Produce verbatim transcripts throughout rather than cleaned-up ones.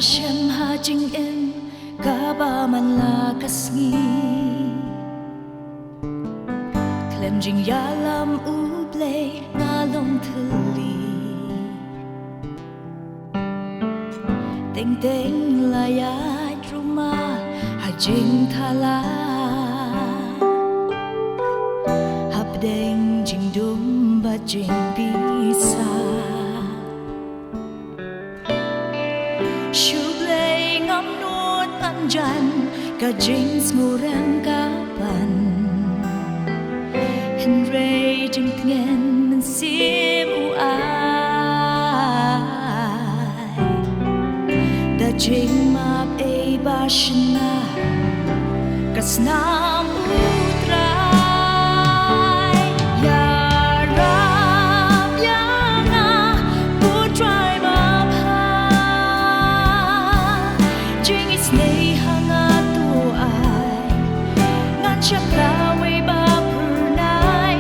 Shem ha jingim kaba man la ka sngi. Khlem jingïalam U Blei nga long thylli. Teng teng la ïaid ruma ha jingthala. Hapdeng jingdum bad jingpisa. Shu Blei ngam nud ban jan ka jingsngewrem ka pan. Hynrei jingtngen mynsiem u ai. Da jingmap ei ba shna ka snam U Trai. Ïarap ïa nga ko Trai babha. Jingisynei ha nga to ai. Ngan shym la wei ba phyrnai.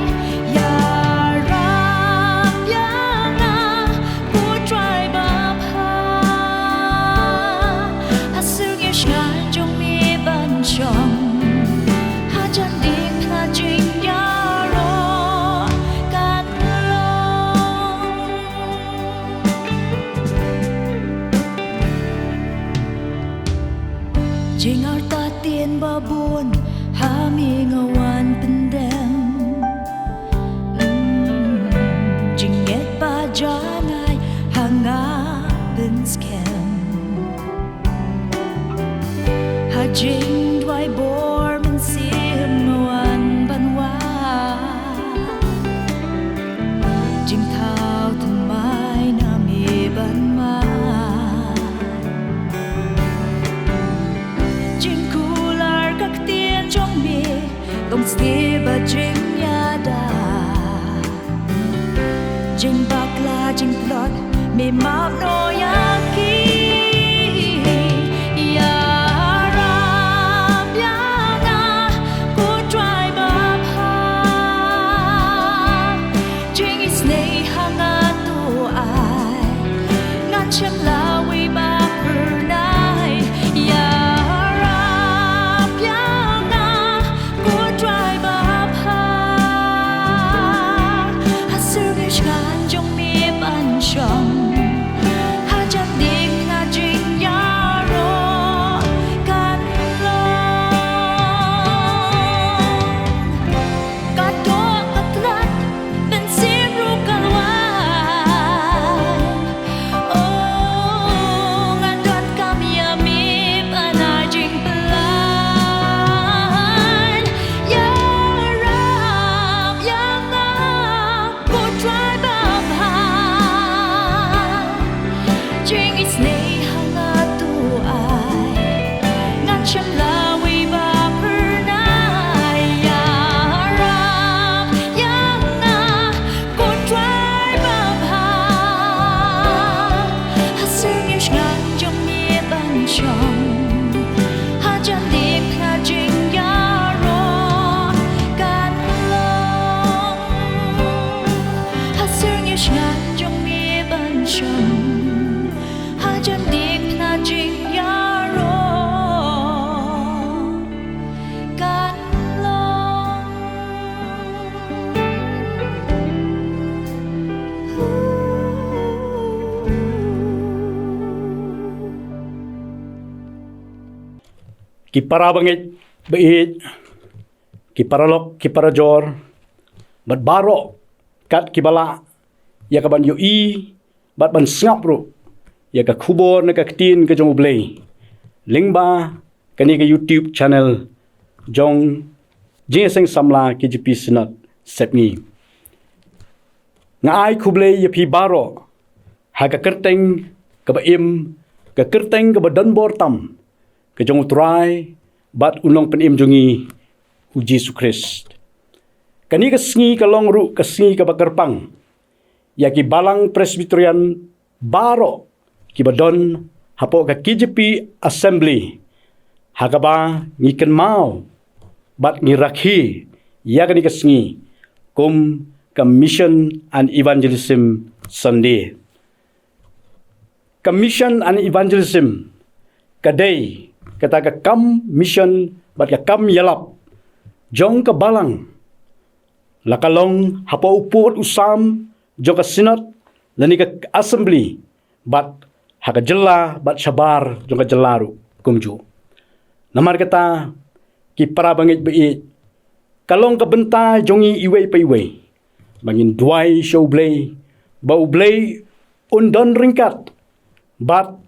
Ïarap ïa nga ko Trai babha. Ha syrngiew shngain jong me ban shong. Hajan diengphna jingïaroh kan long. Jingartatien babun ha me nga wan pyndem. Mm, jingngeit ba jangai ha nga pynskhem. Ha jingduwai bor mynsiem nga wan ban wad. Jingthaw thymmai na me ban mad. Jingkular ka ktien jong me, long sniew bad jingïada. Jingbakla jingtlot me map noh ïa ki. Ïarap ïa nga ko Trai babha. Jingisynei ha nga to ai. Ngan shym la wei ba phyrnai. Ïarap ïa nga ko Trai babha. Ha syrngiew shngain jong me ban shong. Hajan diengphna jingïaroh kan long. Ka doh ka tlot mynsiem ruh kan wan. Oh, nga donkam ïa me ban ai jingpyllait. Ïarap ïa nga ko Trai babha. Jingisynei ha nga to ai. Ngan shym la wei ba phyrnai. Ïarap ïa nga ko Trai babha. Ha syrngiew shngain jong me ban shong. Hajan diengphna jingïaroh kan long. Ha syrngiew shngain jong me ban shong. Hajan diengphna jingïaroh kan long. Ki para bangeit, baieit, ki paralok, ki parajor, bad baroh kat kiba lah ïa kaban ïohi bad ban sngap ruh ïa ka khubor na ka ktien ka jong U Blei lyngba kane ka YouTube channel jong Jingïaseng Samla K J P Synod Sepngi. Nga ai khublei ïa phi baroh ha ka kyrteng kaba im, ka kyrteng kaba donbor tam ka jong U Trai bad U Nongpynim jong ngi, U Jisu Khrist. Kane ka sngi ka long ruh ka sngi kaba kyrpang ïa ki balang Presbyterian baroh kiba don hapoh ka K J P Assembly, ha kaba ngi kynmaw bad ngi rakhe ïa kane ka sngi kum ka Mission and Evangelism Sunday. Ka Mission and Evangelism ka dei kata ka kam mission bad ka kam ïalap jong ka balang, la ka long hapoh u pud u sam jong ka synod lane ka assembly, bad ha ka jylla bad shabar jong ka jylla ruh kumjuh. Namar kata, ki para bangeit ba ïeit, ka long ka bynta jong ngi iwei pa iwei ba ngin duwai sha U Blei, ba U Blei un don ryngkat bad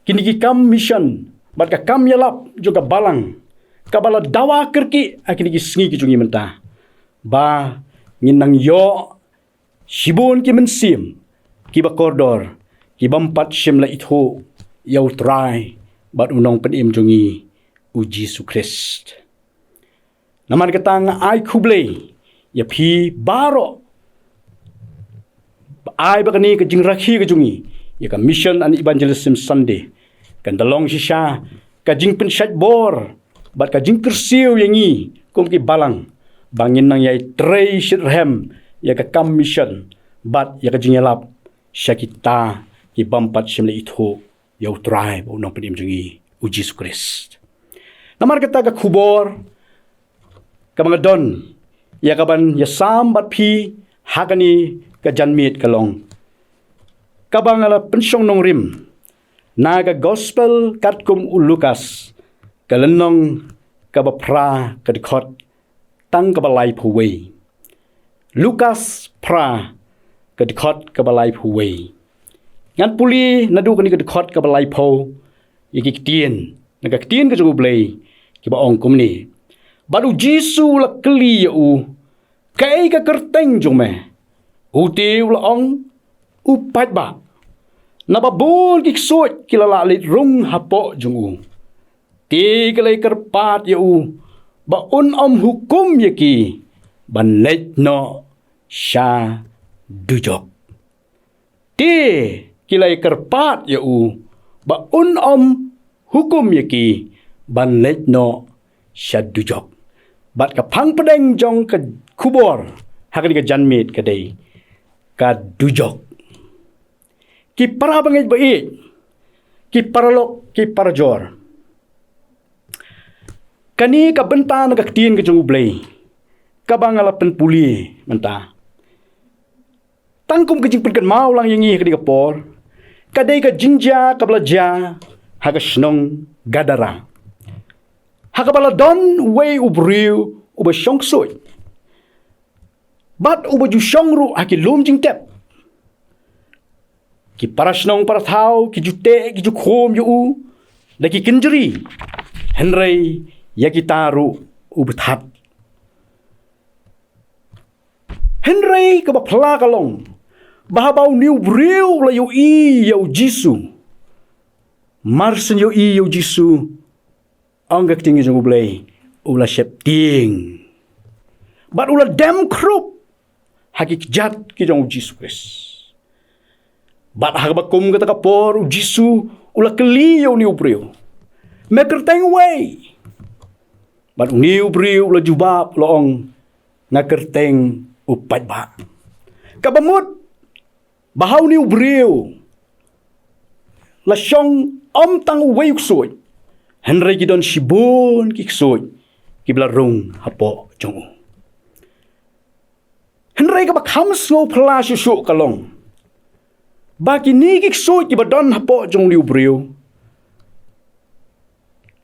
kine ki kam mission bad ka kam ïalap jong ka balang, kaba la dawa kyrkieh ha kine ki sngi ki jong ngi mynta, ba ngin nang ïoh shibun ki mynsiem kiba kordor, ki bym pat shym la ithuh ïa U Trai bad U Nongpynim jong ngi, U Jisu Khrist. Namar kata, nga ai khublei ïa phi baroh. Ai ba kane ka jingrakhe ka jong ngi ïa ka Mission and Evangelism Sunday kan da long shisha ka jingpynshait bor bad ka jingkyrsiew ïa ngi kum ki balang, ba ngin nang ïai trei shitrhem ïa ka kam mission bad ïa ka jingïalap sha kita ki bym pat shym la ithuh ïa U Trai bad U Nongpynim jong ngi, U Jisu Khrist. Namar kata, ka khubor kaba nga don ïa kaban ïasam bad phi ha kane ka janmiet ka long kaba nga la pynshong nongrim na ka Gospel katkum u Lukas, ka lynnong kaba phra, ka dkhot tang kaba laiphew wei. Lukas phra, ka dkhot kaba laiphew wei. Ngan pule naduh kane ka dkhot kaba laiphew ïa ki ktien na ka ktien ka jong U Blei, kiba ong kumne: Bad U Jisu u la kylli ïa u, "Kaei ka kyrteng jong me?" U te u la ong, "U Paidbah." Naba bun ki ksuid ki la lah leit rung hapoh jong u. Te ki la ïakyrpad ïa u ba un ym hukum ïa ki ban leit noh sha dujok. Te ki la ïakyrpad ïa u ba un ym hukum ïa ki ban leit noh sha dujok. Bad ka phang pdeng jong ka khubor ha kane ka janmiet ka dei ka dujok. Ki para bangeit ba ïeit, ki paralok, ki parajor, kane ka bynta na ka ktien ka jong U Blei kaba nga la pynpule mynta, tang kum ka jingpynkynmaw lang ïa ngi ha kane ka por, ka dei ka jingjia kaba la jia ha ka shnong Gadara, ha kaba la don uwei u briew uba shong ksuid bad uba ju shong ruh ha ki lum jingtep. Ki para shnong para thaw ki ju teh ki ju khum ïa u da ki kynjri, hynrei ïa kita ruh u bthad. Hynrei kaba phylla ka long ba haba une u briew u la ïohi ïa U Jisu, mar syn ïohi ïa U Jisu, ong ka ktien jong U Blei, u la sheptieng bad u la dem khrup ha ki kjat ki jong U Jisu Khrist. Bad ha kaba kum kata ka por, U Jisu u la kylli ïa une u briew, "Me kyrteng uei?" Bad une u briew u la jubab, u la ong, "Nga kyrteng u Paidbah." Kaba mut ba ha une u briew la shong ym tang uwei u ksuid, hynrei ki don shibun ki ksuid kiba la rung hapoh jong u. Hynrei kaba kham sngewphylla shuh shuh ka long ba kine ki ksuid kiba don hapoh jong une u briew,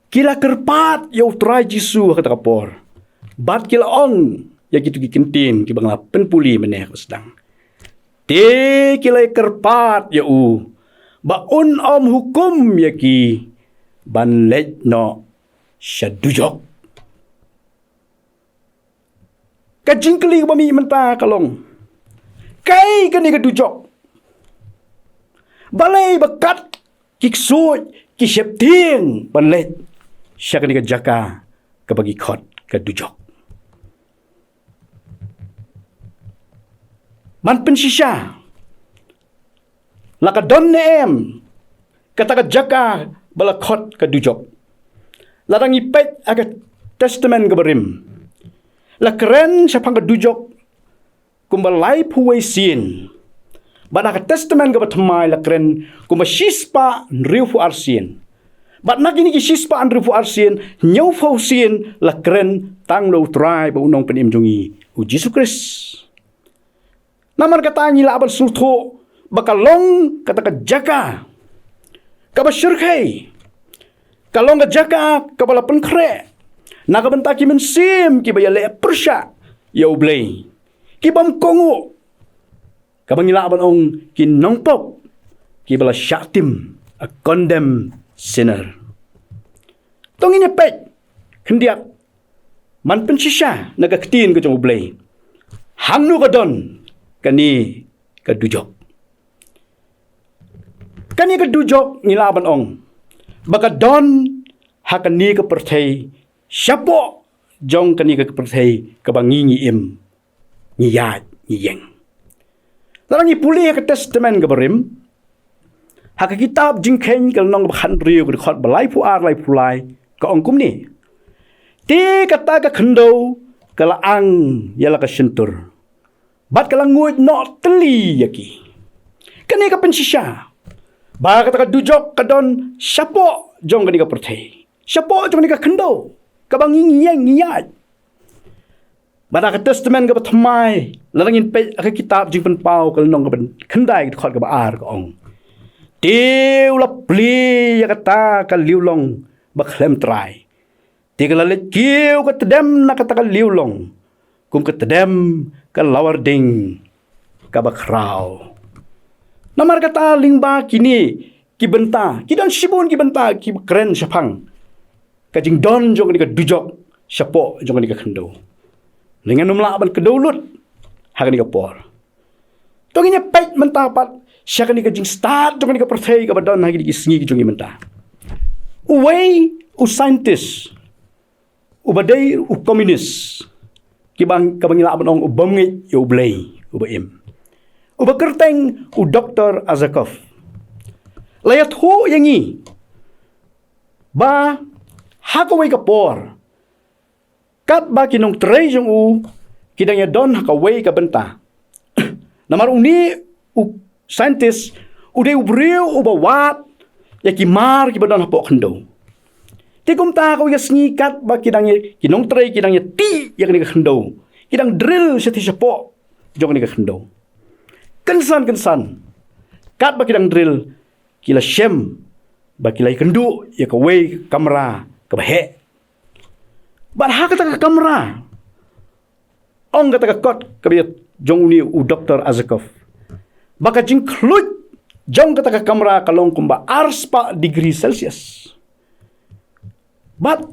ki la kyrpad ïa U Trai Jisu ha kata ka por, bad ki la ong ïa kito ki kyntien kiba nga la pynpule mynne ha kaba sdang. Te ki la kyrpad ïa u ba un ym hukum ïa ki ban leit noh sha dujok. Ka jingkylli kaba mih mynta ka long, kaei kane ka dujok? Balei ba kat ki ksuid ki sheptieng ban leit sha kane ka jaka kaba ki khot ka dujok? Ban pynshisha, la ka don ne em kata ka jaka ba la khot ka dujok? Lada ngi peit ha ka Testament kaba rim, la kren shaphang ka dujok kumba laiphew wei sien. Bad ha ka Testament kaba thymmai la kren kumba shispah hynriewphew ar sien. Bad na kine ki shispah hynriewphew ar sien, hynñiewphew sien la kren tang na U Trai bad U Nongpynim jong ngi, U Jisu Khrist. Namar kata ngi lah ban sngewthuh ba ka long kata ka jaka kaba shyrkhei, ka long ka jaka kaba la pynkhreh na ka bynta ki mynsiem kiba ïaleh pyrshah ïa U Blei, ki bym kohnguh, kaba ngi lah ban ong ki nongpop, kiba la shah tim, a condemned sinner. To ngin ïa peit khyndiat, ban pynshisha na ka ktien ka jong U Blei, hangno ka don kane ka dujok. Kane ka dujok ngi lah ban ong ba ka don ha kane ka pyrthei, shapoh jong kane ka pyrthei kaba ngi ngi im, ngi ïaid, ngi ïeng. Lada ngi pule ha ka Testament kaba rim, ha ka kitab Jingkheiñ ka lynnong kaba khathynriew, ka dkhot ba laiphew ar, laiphew lai, ka ong kumne: Te kata ka khyndew ka la ang ïa la ka shyntur, bad ka la nguid noh tylli ïa ki. Kane ka pynshisha ba kata ka dujok ka don shapoh jong kane ka pyrthei, shapoh jong kane ka khyndew kaba ngi ngi ïeng, ngi ïaid. Bad ha ka Testament kaba thymmai, lada ngin peit ha ka kitab Jingpynpaw ka lynnong kaba khyndai, ka dkhot kaba ar, ka ong: Te u la plie ïa kata ka liewlong bakhlem trai. Te ka la leit kiew ka tdem na kata ka liewlong kum ka tdem ka lawar ding kaba khraw. Namar kata lyngba kine ki bynta, ki don shibun ki bynta kiba kren shaphang ka jingdon jong kane ka dujok shapoh jong kane ka khyndew. Ngan ym lah ban kdew lut ha kane ka por. To ngin ïa peit mynta pat sha kane ka jingstad jong kane ka pyrthei kaba don ha kine ki sngi ki jong ngi mynta. Uwei u scientist, uba dei u komunis, kiba, kaba ngi lah ban ong u bym ngeit ïa U Blei uba im, uba kyrteng u Doktor Aksakov, la ïathuh ïa ngi ba ha kawei ka por, katba ki nongtrei jong u ki dang ïa don ha kawei ka bynta. Namar une u scientist u dei u briew uba wad ïa ki mar kiba don hapoh khyndew. Te kumta ha kawei ka sngi katba ki dang ïa, ki nongtrei ki dang ïa tih ïa kane ka khyndew, ki dang drill shathie shapoh jong kane ka khyndew, kynsan kynsan, katba ki dang drill, ki la shem ba ki la ïakynduh ïa kawei ka kamra kaba heh. Bad ha kata ka kamra, ong kata ka kot kaba ïa jong une u Doktor Aksakov, ba ka jingkhluit jong kata ka kamra ka long kumba arspah degree Celsius. Bad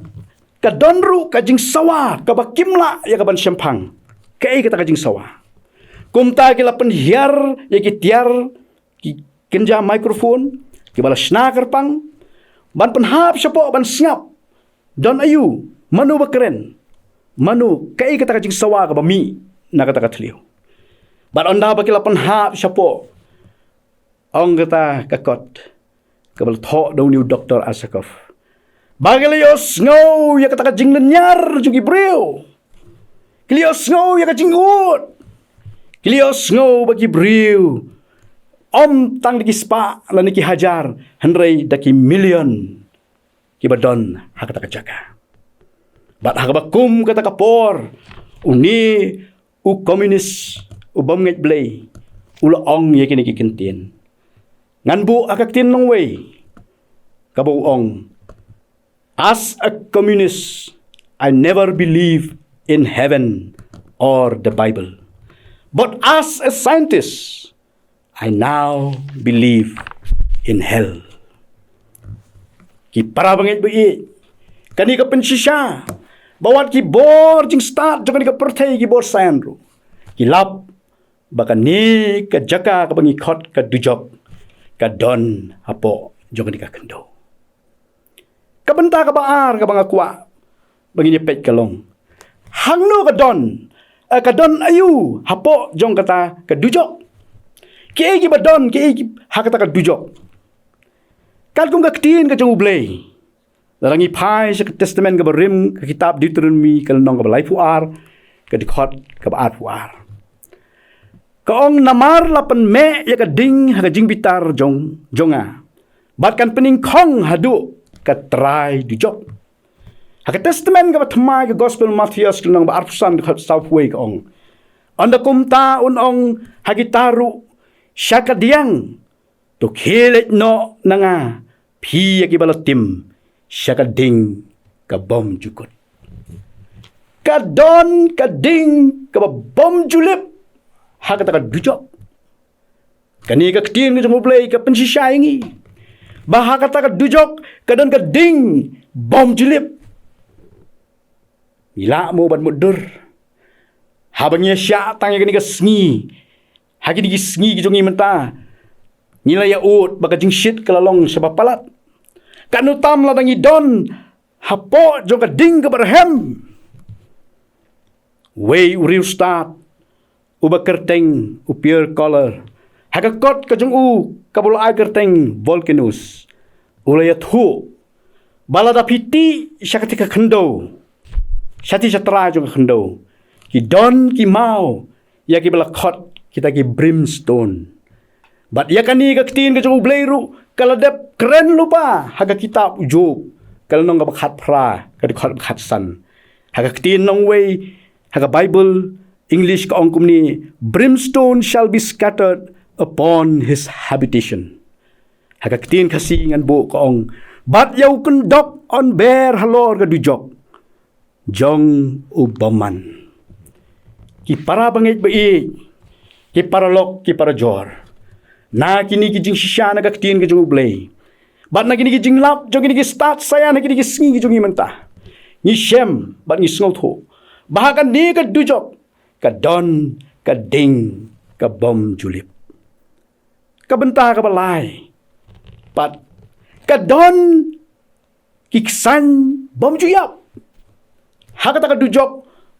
ka don ruh ka jingsawa kaba kim lah ïa kaban shemphang. Kaei kata ka jingsawa? Kumta ki la pynhiar ïa ki tiar, ki kynja microphone kiba la shna kyrpang, ban pynhap shapoh ban sngap, don aïu, mano ba kren, mano, kaei kata ka jingsawa kaba mih na kata ka thliew. Bad ynda ba ki la pynhap shapoh, ong kata ka kot kaba la thoh da une u Doktor Aksakov, ba ki la ïohsngew ïa kata ka jinglynñiar jong ki briew. Ki la ïohsngew ïa ka jingud. Ki la ïohsngew ba ki briew, ym tang da ki spah lane ki hajar, hynrei da ki million kiba don ha kata ka jaka. Bad ha kaba kum kata ka por, une u komunis, u bym ngeit Blei, u la ong ïa kine ki kyntien. Ngan buh ha ka ktien nongwei kaba u ong: As a communist, I never believe in heaven or the Bible. But as a scientist, I now believe in hell. Ki para bangeit ba ïeit, kane ka pynshisha ba wat ki bor jingstad jong kane ka pyrthei, ki bor science ruh, ki lap ba kane ka jaka kaba ngi khot ka dujok ka don hapoh jong kane ka khyndew. Ka bynta kaba ar kaba nga kwah ba ngin ïa peit ka long, hangno ka don, eh, ka don aïu hapoh jong kata ka dujok? Kiei kiba don, kiei ki, ha kata ka dujok? Katkum ka ktien ka jong U Blei, lada ngi phai sha ka Testament kaba rim, ka kitab Deuteronomi ka lynnong kaba laiphew ar, ka dkhot kaba arphew ar, ka ong: Namar la pynmeh ïa ka ding ha ka jingbitar jong, jong nga, bad kan pynïngkhong haduh ka trai dujok. Ha ka Testament kaba thymmai, ka Gospel Mathaios ka lynnong ba arphew san, dkhot sawphew wei ka ong: Ynda kumta un ong ha kita ruh sha ka diang, to khie leit noh na nga, phi ïa kiba la tim, sha ka ding ka bym jukut. Ka don ka ding kaba bym ju lip ha kata ka dujok. Kane ka ktien ka jong U Blei ka pynshisha ïa ngi ba ha kata ka dujok ka don ka ding bym ju lip. Ngi lah mo ban mutdur? Haba ngi ïa shah tang ïa kane ka sngi, ha kine ki sngi ki jong ngi mynta, ngi la ïa ud ba ka jingshit ka la long shaba palat. Katno tam lada ngi don hapoh jong ka ding kaba rhem. Wei u riewstad uba kyrteng u Pierre Collor, ha ka kot ka jong u kaba u la ai kyrteng Volcanoes, u la ïathuh ba lada phi tih sha kata ka khyndew, sha tih sha trai jong ka khyndew, ki don ki maw ïa kiba la khot kita ki brimstone. Bad ïa kane ka ktien ka jong U Blei ruh ka la dep kren lypa ha ka kitab u Job, ka lynnong kaba khatphra, ka dkhot ba khatsan. Ha ka ktien nongwei, ha ka Bible English ka ong kumne: "Brimstone shall be scattered upon his habitation." Ha ka ktien Khasi ngan buh ka ong: "Bad ïa u kyndok yn ber halor ka dujok jong u bymman." Ki para bangeit ba ïeit, ki paralok, ki parajor, na kine ki jingshisha na ka ktien ka jong U Blei, bad na kine ki jinglap jong kine ki stad saian, na kine ki sngi ki jong ngi mynta, ngi shem bad ngi sngewthuh ba ha kane ka dujok ka don ka ding ka bym ju lip. Ka bynta kaba lai pat, ka don ki ksan bym ju ïap. Ha kata ka dujok,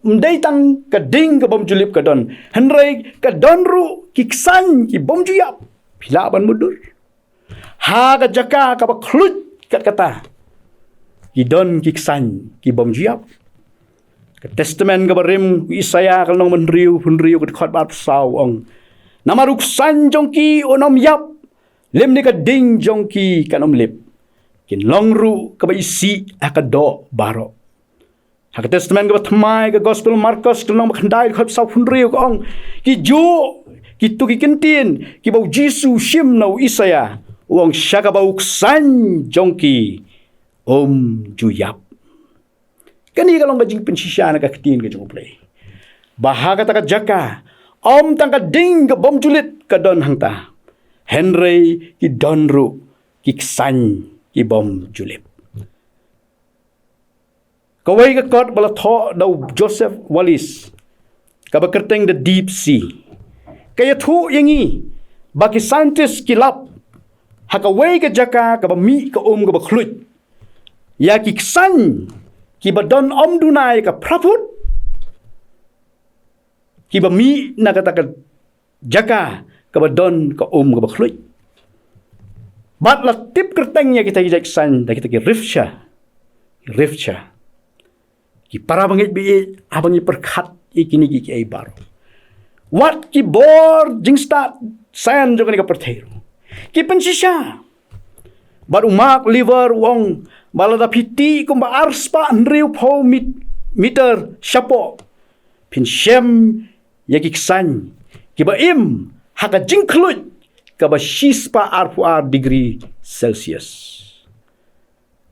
ym dei tang ka ding ka bym ju lip ka don, hynrei ka don ruh ki ksan ki bym ju ïap. Phi lah ban mutdur? Ha ka jaka kaba khluit kat kata, ki don ki ksan ki bym ju ïap. Ka Testament kaba rim, u Isaïah ka lynnong ba hynriew, hynriew, ka dkhot ba arphew saw, u ong: "Namar u ksan jong ki un ym ïap, lymne ka ding jong ki kan ym lip. Kin long ruh kaba isih ha ka doh baroh." Ha ka Testament kaba thymmai, ka Gospel Markos ka lynnong ba khyndai, dkhot sawphew hynriew, ka ong: "Kijuh kito ki ktien kiba u Jisu u shim na u Isaïah, u ong sha kaba u ksan jong ki um ju ïap." Kane ka long ka jingpynshisha na ka ktien ka jong U Blei ba ha kata ka jaka, ym tang ka ding ka bym ju lip ka don hangta, hynrei ki don ruh ki ksan ki bym ju lip. Kawei ka kot ba la thoh da u Joseph Wallace, kaba kyrteng The Deep Sea, ka ïathuh ïa ngi ba ki scientist ki lap ha kawei ka jaka kaba mih ka um kaba khluit, ïa ki ksan kiba don ym duna ïa ka phra phut, kiba mih na kata ka jaka kaba don ka um kaba khluit. Bad la tip kyrteng ïa kita ki jait ksan da kita ki ripture. Ripture. Ki para bangeit ba ïeit, haba ngi pyrkhat ïa kine kiei kiei baroh, wat ki bor jingstad saian jong kane ka pyrthei ruh ki pynshisha. Bad u Mark Lever u ong ba lada phi tih kumba arspah hynriewphew mit-, meter shapoh, phin shem ïa ki ksan kiba im ha ka jingkhluit kaba shispah arphew ar degree Celsius.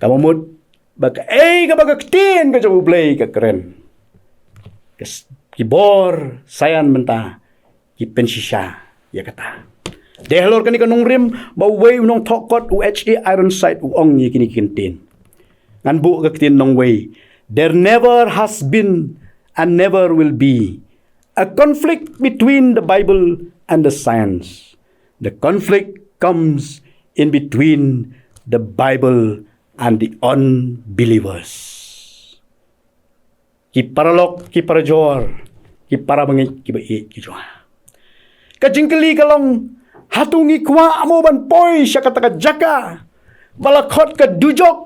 Kaba mut ba kaei kaba ka ktien ka jong U Blei ka kren, ka s-, ki bor saian mynta ki pynshisha ïa kata. Dei halor kane ka nongrim ba uwei u nongthoh kot, u H A Ironside, u ong ïa kine ki ktien. Ngan buh ka ktien nongwei: "There never has been and never will be a conflict between the Bible and the science. The conflict comes in between the Bible and the unbelievers." Ki paralok, ki parajor, ki para bangeit kiba ïeit ki jong nga, ka jingkylli ka long, hato ngi kwah mo ban poi sha kata ka jaka ba la khot ka dujok,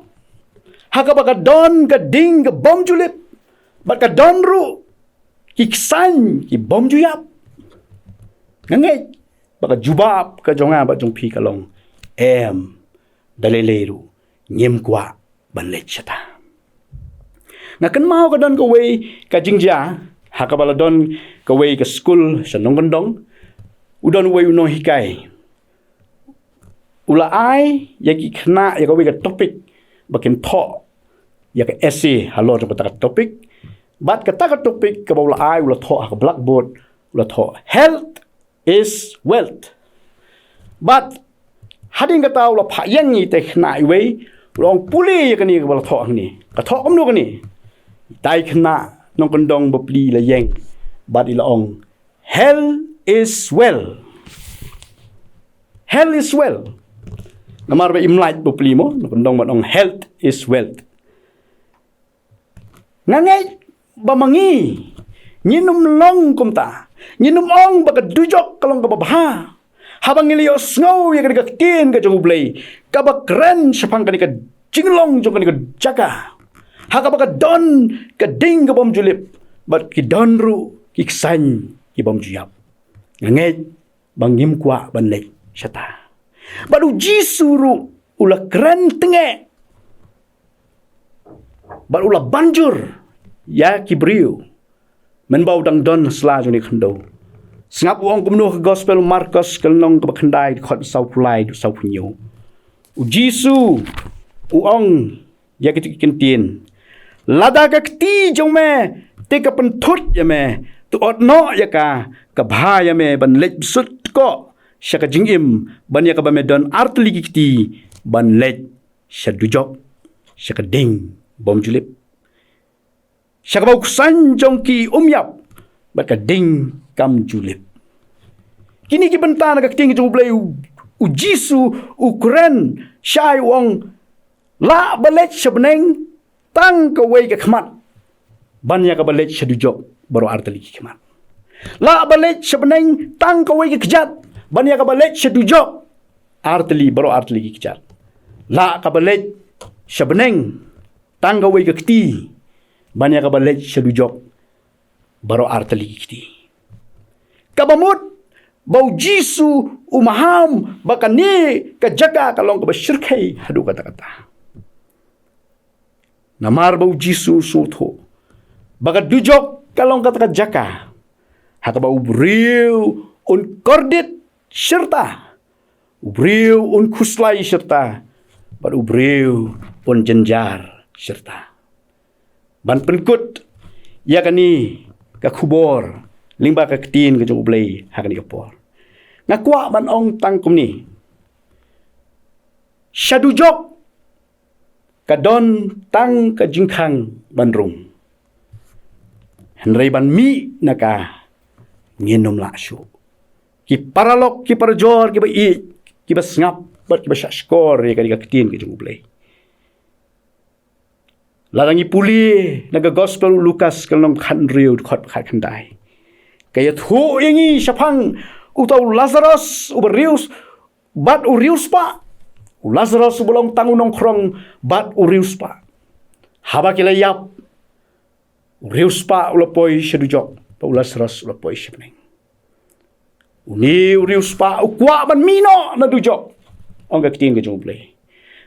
ha kaba ka don ka ding ka bym ju lip, bad ka don ruh ki ksan ki bym ju ïap? Nga ngeit ba ka jubab ka jong nga bad jong phi ka long em. Da lei lei ruh ngim kwah ban leit shata. Nga kynmaw ka don kawei ka jingjia, ha kaba la don kawei ka skul sha nongkyndong, u don uwei u nonghikai. U la ai ïa ki khynnah ïa kawei ka topic ba kin thoh ïa ka essay halor jong kata ka topic. Bad kata ka topic kaba u la ai, u la thoh ha ka blackboard, u la thoh, "Health is wealth." Bad hadien kata u la phah ïeng ïa i khynnah iwei, u la ong, "Pule ïa kane kaba la thoh hangne. Ka thoh kumno kane?" Ita i khynnah nongkyndong bapli i la ïeng bad i la ong, "Health is wealth. Health is wealth." Namar ba im lait bapli mo, nongkyndong ban ong, "Health is wealth." Nga ngeit ba ma ngi ngin ym long kumta. Ngin ym ong ba ka dujok ka long kaba bha. Haba ngi la ïohsngew ïa kane ka ktien ka jong U Blei, kaba kren shaphang kane ka jinglong jong kane ka jaka, ha kaba ka don ka ding ka bym ju lip, bad ki don ruh ki ksain ki bym ju ïap, nga ngeit ba ngim kwah ban leit shata. Bad U Jisu ruh u la kren tnga, bad u la ban jur ïa ki briew mynba u dang don ha sla jong kane ka khyndew. Sngap u ong kumno ha ka Gospel Markos, ka lynnong kaba khyndai, dkhot sawphew lai haduh sawphew hynñiew. U Jisu u ong ïa kito ki kyntien, "Lada ka kti jong me te ka pynthut ïa me, to ot noh ïa ka, ka bha ïa me ban leit bsut tkoh sha ka jingim, ban ïa kaba me don artylli ki kti ban leit sha dujok, sha ka ding bym ju lip, sha kaba u ksain jong ki um ïap, bad ka ding kam ju lip." Kine ki bynta na ka ktien ka jong U Blei, u, U Jisu u kren shai, u ong, "Lah ba leit sha bneng tang kawei ka khmat, ban ïa kaba leit sha dujok baroh artylli ki khmat. Lah ba leit sha bneng tang kawei ka kjat, ban ïa kaba leit sha dujok artylli, baroh artylli ki kjat. Lah kaba leit sha bneng tang kawei ka kti, ban ïa kaba leit sha dujok baroh artylli ki kti." Kaba mut ba U Jisu u maham ba kane ka jaka ka long kaba shyrkhei haduh katta katta. Namar ba U Jisu u sngewthuh ba ka dujok ka long kata ka jaka ha kaba u briew un kordit shirta, u briew un khuslai shirta, bad u briew un jynjar shirta. Ban pynkut ïa kane ka khubor lyngba ka ktien ka jong U Blei ha kane ka por, nga kwah ban ong tang kumne: sha dujok ka don tang ka jingkhang ban rung, hynrei ban mih na ka ngin ym lah shuh. Ki paralok, ki parajor, kiba ïeit, kiba sngap bad kiba shahshkor ïa kane ka ktien ka jong U Blei, lada ngi pule na ka Gospel u Lukas, ka lynnong khathynriew, dkhot khatkhyndai, ka ïathuh ïa ngi shaphang uta u Lasaros uba riewspah, bad u riewspah. U Lasaros uba long tang u nongkhrong bad u riewspah. Haba ki la ïap, u riewspah u la poi sha dujok, bad u Lasaros u la poi sha bneng. Une u riewspah u kwah ban mih noh na dujok, ong ka ktien ka jong U Blei,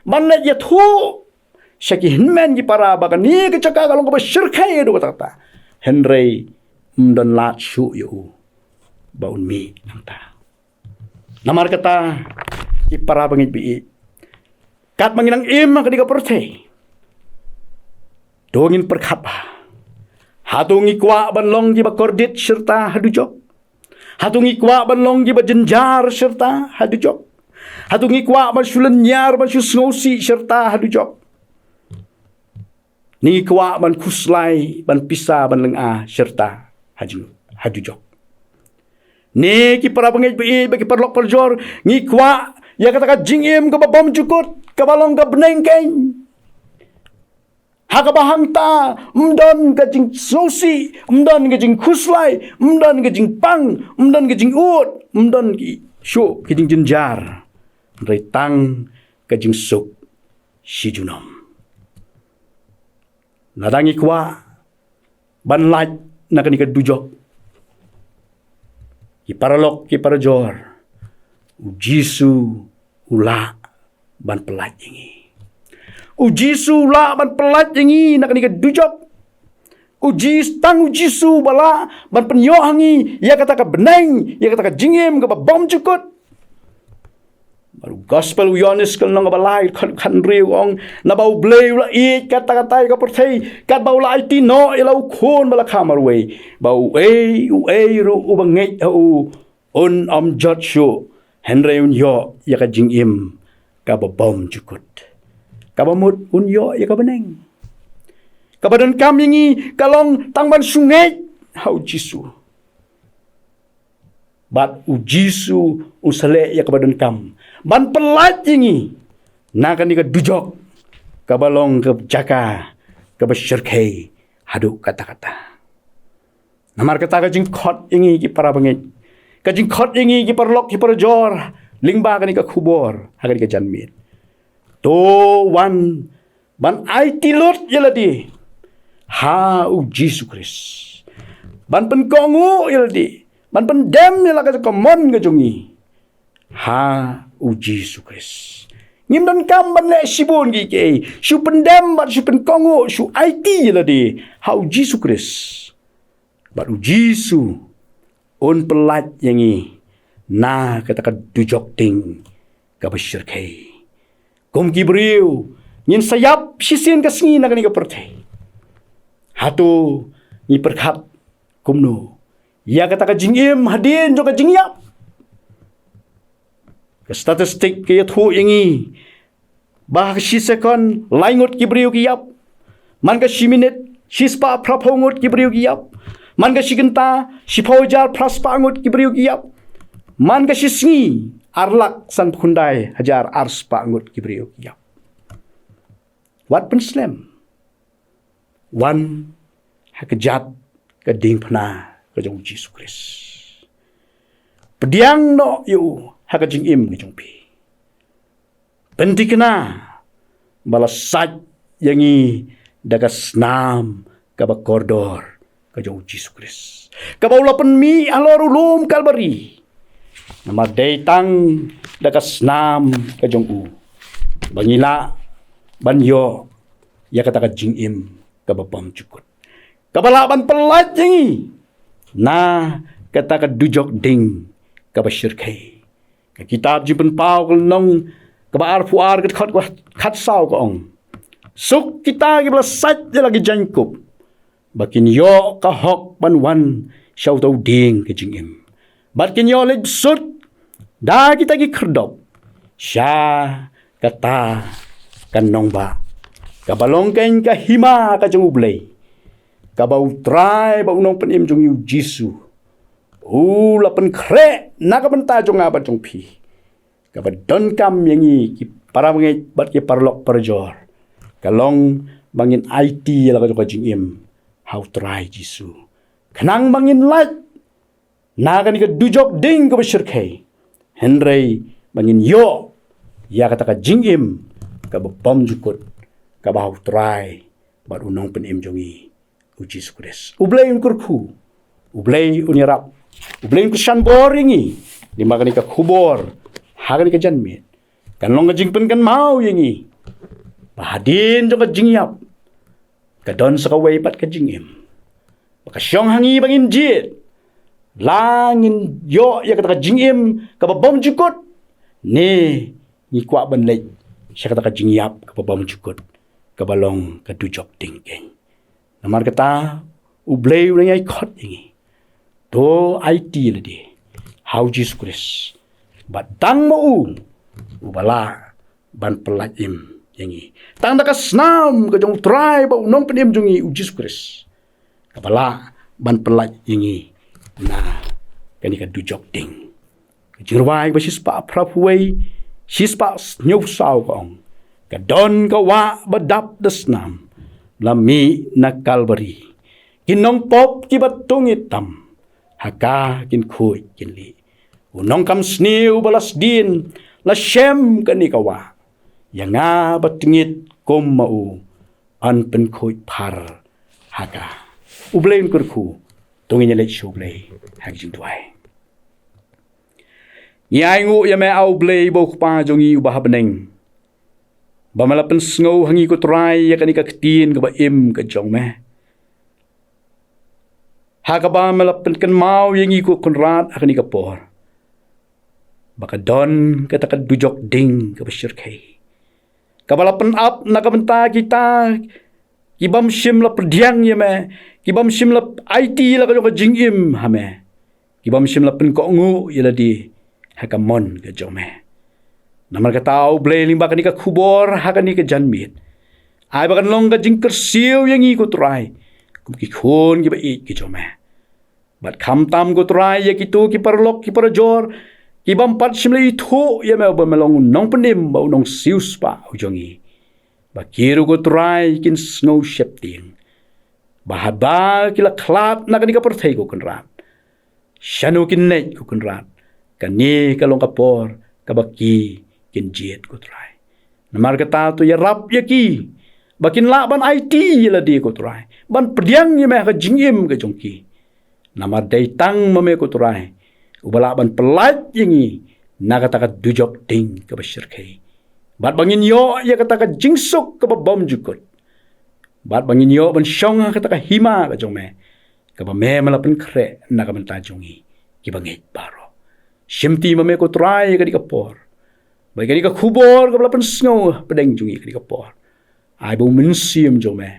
ban leit ïathuh sha ki hynmen ki para ba kane ka jaka ka long kaba shyrkhei haduh katta katta, hynrei ym don lad shuh ïa u ba un mih nangta. Namar kata, ki para bangeit ba ïeit, katba ngi nang im ha kane ka pyrthei, to ngin pyrkhat bha. Hato ngi kwah ban long kiba kordit shirta ha dujok? Hato ngi kwah ban long kiba jynjar shirta ha dujok? Hato ngi kwah ban shu lynñiar, ban shu sngewsih shirta ha dujok? Ne ngi kwah ban khuslai, ban pisa, ban lynga shirta ha ju-, ha dujok? Ne ki para bangeit ba ïeit bad ki paralok parajor, ngi kwah ïa kata ka jingim kaba bymjukut, kaba long ka bneng keiñ, ha kaba hangta ym don ka jingsngewsih, ym don ka jingkhuslai, ym don ka jingpang, ym don ka jingud, ym don ki shuh ki jingjynjar, hynrei tang ka jingsuk shi junom? Lada ngi kwah ban lait na kane ka dujok, ki paralok, ki parajor, U Jisu u lah ban pyllait ïa ngi. U Jisu u lah ban pyllait ïa ngi na kane ka dujok. U Jis-, tang u Jisu uba lah ban pynïoh ha ngi ïa kata ka bneng, ïa kata ka jingim kaba bymjukut. Bad u gospel u Ïoannis ka lynnong kaba lai, dkhot khathynriew u ong, naba U Blei u la ïeit katta katta ïa ka pyrthei, katba u la aiti noh ïa la u Khun ba la kha marwei, ba uei uei ruh uba ngeit ha u un ym jot shuh, hynrei un ïoh ïa ka jingim kaba bymjukut. Kaba mut un ïoh ïa ka bneng. Kaba donkam ïa ngi ka long tang ban shu ngeit ha u Jisu. Bad u Jisu u sa leh ïa kaba donkam ban pyllait ïa ngi na kane ka dujok kaba long ka jaka kaba shyrkhei haduh katta katta. Namar kata ka jingkhot ïa ngi ki para bangeit, ka jingkhot ïa ngi ki paralok ki parajor lyngba kane ka khubor ha kane ka janmiet. To wan ban aiti lut ïa lade ha u Jisu Khrist. Ban pynkohnguh ïa lade, ban pyndem ïa la ka jong ka mon ka jong ngi ha u Jisu Khrist. Ngim donkam ban leh shibun kiei kiei, shu pyndem bad shu pynkohnguh, shu aiti ïa lade ha u Jisu Khrist. Bad u Jisu un pyllait ïa ngi na kata ka dujok ding kaba shyrkhei. Kum ki briew ngin sa ïap shisien ka sngi na kane ka pyrthei. Hato ngi pyrkhat kumno ïa kata ka jingim hadien jong ka jingïap? Ka statistik ka ïathuh ïa ngi ba ha ka shi sekon lai ngut ki briew ki ïap. Man ka shi minit shispah phraphew ngut ki briew ki ïap. Man ka shi kynta shiphew hajar phraspah ngut ki briew ki ïap. Man ka shi sngi ar lak sanphew khyndai hajar arspah ngut ki briew ki ïap. Wat pynslem. Wan ha ka jait ka diengphna ka jong u Jisu Khrist. Pdiang noh ïa u ha ka jingim ka jong phi. Pynthikna ba la sait ïa ngi da ka snam kaba kordor ka jong u Jisu Khrist, kaba u la pynmih halor u lum Kalbari. Namar dei tang da ka snam ka jong u ba ngi lah ban ïoh ïa kata ka jingim kaba bymjukut, kaba lah ban pyllait ïa ngi na kata ka dujok ding kaba shyrkhei. Ka kitab Jingpynpaw ka lynnong kaba arphew ar ka dkhot kaba khatsaw ka ong, suk kita kiba la sait ïa la ki jaiñkup, ba kin ïoh ka hok ban wan sha uta u dieng ka jingim, bad kin ïoh leit bsut da kita ki khyrdop sha kata ka nongbah, kaba long keiñ ka hima ka jong U Blei, kaba U Trai bad U Nongpynim jong ngi U Jisu u la pynkhreh na ka bynta jong nga bad jong phi. Kaba donkam ïa ngi ki para bangeit bad ki paralok parajor ka long ba ngin aiti ïa la ka jong ka jingim ha U Trai Jisu, khnang ba ngin lait na kane ka dujok ding kaba shyrkhei, hynrei ba ngin ïoh ïa kata ka jingim kaba bymjukut, kaba ha U Trai bad U Nongpynim jong ngi U Jisu Khrist. U Blei un kyrkhu, U Blei un ïarap, U Blei un kyrshan bor ïa ngi. Lyngba kane ka khubor ha kane ka janmiet, kan long ka jingpynkynmaw ïa ngi ba hadien jong ka jingïap ka don sa kawei pat ka jingim, ba ka shong ha ngi ba ngin jied, la ngin ïoh ïa kata ka jingim kaba bymjukut, ne ngi kwah ban leit sha kata ka jingïap kaba bymjukut, kaba long ka dujok ding keiñ. Namar kata U Blei u dang ïai khot ïa ngi, to aiti lade ha U Jisu Khrist, bad tang ma u uba lah ban pyllait im ïa ngi. Tang da ka snam ka jong U Trai bad U Nongpynim jong ngi U Jisu Khrist, kaba lah ban pyllait ïa ngi na kane ka dujok ding. Ka Jingrwai kaba shispah phraphew wei, shispah hynñiewphew saw ka ong, ka don ka wah ba dap da snam la mih na Kalbari. Ki nongpop kiba tngit tam ha ka kin khuid kin lih. U nongkam sniew ba la sdien la shem kane ka wah. Ïa nga ba tngit kum ma u, yn pynkhuid phar ha ka. U Blei un kyrkhu. To ngin ïaleit sha U Blei ha ka jingduwai. Ngi ainguh ïa me, A U Blei ba U Kpa jong ngi uba ha bneng. Ba me la pynsngew ha ngi ko Trai ïa kane ka ktien kaba im ka jong me, ha kaba me la pynkynmaw ïa ngi ko Kynrad ha kane ka por, ba ka don kata ka dujok ding kaba shyrkhei, kaba la pynap na ka bynta kita ki bym shym la pdiang ïa me, ki bym shym la aiti la ka jong ka jingim ha me, ki bym shym la pynkohnguh ïa lade ha ka mon ka jong me. Namar kata, A Blei lyngba kane ka khubor ha kane ka janmiet, ai ba kan long ka jingkyrsiew ïa ngi ko Trai, kum ki khun kiba ïeit ki jong me. Bad khamtam ko Trai ïa kito ki paralok ki parajor, ki bym pat shym la ithuh ïa me ba me long u nongpynim bad u nongsiewspah u jong ngi, ba ki ruh ko Trai kin sngew sheptieng, ba haba ki la khlad na kane ka pyrthei ko Kynrad, shano kin neh ko Kynrad, kane ka long ka por kaba ki kin jied ko Trai. Namar kata, to ïarap ïa ki ba kin lah ban aiti ïa lade ko Trai, ban pdiang ïa me ha ka jingim ka jong ki. Namar dei tang ma me ko Trai uba lah ban pyllait ïa ngi na kata ka dujok ding kaba shyrkhei, bad ba ngin ïoh ïa kata ka jingsuk kaba bymjukut, bad ba ngin ïoh ban shong ha kata ka hima ka jong me, kaba me me la pynkhreh na ka bynta jong ngi kiba ngeit baroh. Shimti ma me ko Trai ïa kane ka por, ba ïa kane ka khubor kaba la pynsngew hapdeng jong ngi ïa kane ka por, ai ba U Mynsiem jong me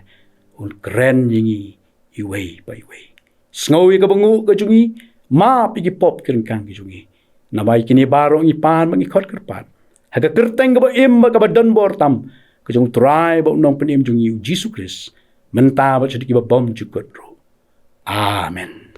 un kren ïa ngi iwei pa iwei. Sngew ïa kaba nguh ka jong ngi, map ïa ki pop ki ryngkang ki jong ngi. Namar ïa kine baroh ngi pan bad ngi khot kyrpad ha ka kyrteng kaba im bad kaba don bor tam ka jong U Trai bad U Nongpynim jong ngi U Jisu Khrist, mynta bad sha kiba bymjukut ruh. Amen.